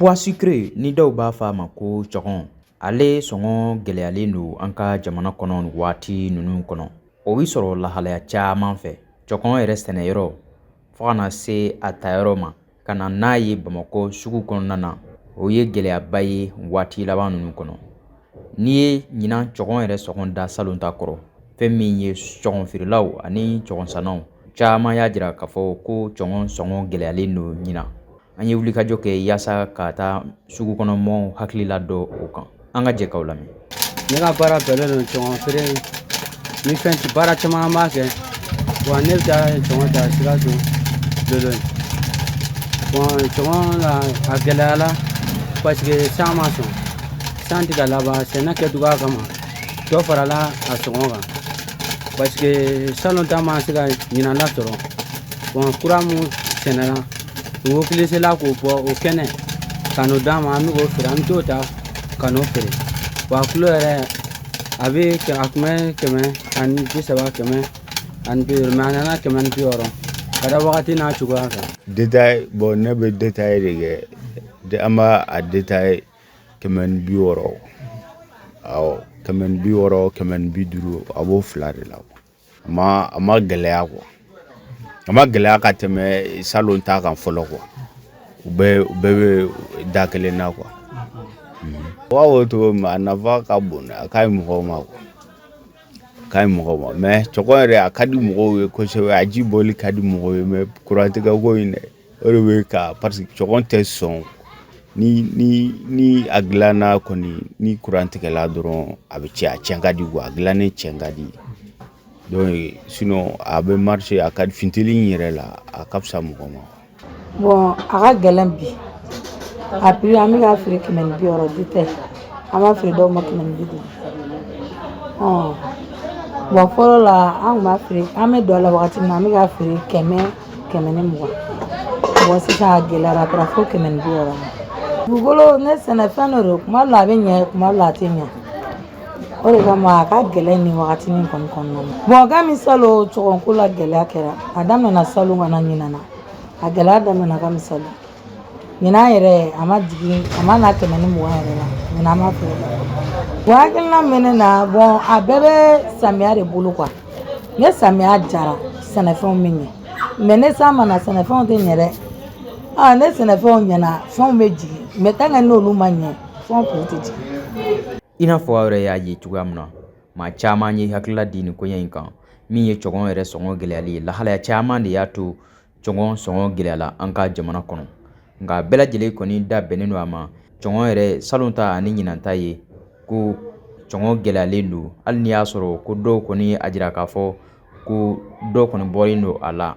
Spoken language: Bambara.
Pois sucré, ni dɔw b'a fɔ a ma ko cɔgɔn, ale sɔngɔ gɛlɛyalen don an ka jamana kɔnɔ nin waati ninnu kɔnɔ. O bɛ sɔrɔ lahalaya caman fɛ, cɔgɔn yɛrɛ sɛnɛyɔrɔ fo ka na se a tayɔrɔ ma ka na n'a ye Bamakɔ sugu kɔnɔna na, o ye gɛlɛyaba ye waati laban ninnu kɔnɔ. N'i ye ɲinan cɔgɔn yɛrɛ sɔngɔ da salon ta kɔrɔ, fɛn min ye cɔgɔn feerelaw ani cɔgɔnsannaw caman y'a jira k'a fɔ ko cɔgɔn sɔngɔ gɛlɛyalen don ɲinan. An ye wulikajɔ kɛ yaasa ka taa sugu kɔnɔ mɔgɔw hakilila dɔn o kan. An ka jɛ k'aw lamɛn. Ne ka baara bɛnnen don cɔgɔn feere ni fɛn baara caman an b'a kɛ. Wa ne bɛ taa cɔgɔn ta Sikaso lolo. Bon, cɔgɔn la, a gɛlɛyala parce que san ma sɔn, san tɛ ka laban sɛnɛ kɛcogoya kama. Dɔ farala a sɔngɔ kan parce que salon ta ma se ka ɲinan lasɔrɔ. Bon, kura mun sɛnɛla, u obiligéla k'o bɔ o kɛnɛ ka n'o d'an ma, an bɛ k'o feere, an bɛ t'o ta ka n'o feere. Wa kilo yɛrɛ, a bɛ a tun bɛ 130, 150, mais a nana 160 ka da wagati n'a cogoya kan. Détail, bon, ne bɛ détail de kɛ. An b'a a détail 160, awɔ, 160, 150, a b'o fila de la. A ma gɛlɛya quoi, a ma gɛlɛya ka tɛmɛ salon ta kan fɔlɔ quoi. U bɛɛ bɛ da kelen na quoi. U b'a fɔ cogo min, a nafa ka bon, a ka ɲi mɔgɔw ma quoi, a ka ɲi mɔgɔw ma. Mais cɔgɔn yɛrɛ, a ka di mɔgɔw ye kosɛbɛ, a ji bɔli ka di mɔgɔw ye. Mais kurantigɛ ko in dɛ, o de bɛ ka, parce que cɔgɔn tɛ sɔn ni a dilanna kɔni, ni kuran tigɛla dɔrɔn, a bɛ cɛn, a cɛn ka di quoi, a dilannen cɛn ka di. Donc sinon a bɛ marcher, a ka funteni in yɛrɛ la, a ka fisa mɔgɔ ma. Bon, a ka gɛlɛn bi. A prix, an bɛ k'a feere 160 détail, an b'a feere dɔw ma 150. Ɔ bon, fɔlɔ la, an tun b'a feere, an bɛ don a la wagati min na, an bɛ k'a feere 100, 120. Bon, sisan a gɛlɛyara, a taara fo 160 ma. Dugukolo ne sɛnɛfɛn dɔ don, kuma dɔ la a bɛ ɲɛ, kuma dɔ la a tɛ ɲɛ. O de kama a ka gɛlɛn nin wagatinin kɔni kɔnɔna na. Bon, kami salon cɔgɔnko la, gɛlɛya kɛra. A daminɛna salon ka na ɲinan na, a gɛlɛya daminɛna kami salon. Ɲinan yɛrɛ, a ma jigin, a ma na 120 yɛrɛ la. Ɲinan an b'a feere. Bon, hakilina min bɛ ne na, bon, a bɛɛ bɛ samiya de bolo quoi. Ni samiya jara, sɛnɛfɛnw bɛ ɲɛ, mais ne san ma na, sɛnɛfɛnw tɛ ɲɛ dɛ. Ah, ne sɛnɛfɛnw ɲɛna, fɛnw bɛ jigin, mais tant que n'olu ma ɲɛ, fɛnw prix tɛ jigin. I n'a fɔ aw yɛrɛ y'a ye cogoya min na, maa caman ye hakilila di nin koɲɛ in kan. Min ye cɔgɔn yɛrɛ sɔngɔ gɛlɛyali ye, lahalaya caman de y'a to cɔgɔn sɔngɔ gɛlɛyala an ka jamana kɔnɔ. Nka bɛɛ lajɛlen kɔni da bɛnnen don a ma, cɔgɔn yɛrɛ salon ta ani ɲinan ta ye ko cɔgɔn gɛlɛyalen don, hali n'i y'a sɔrɔ ko dɔw kɔni a jira k'a fɔ ko dɔw kɔni bɔlen don a la.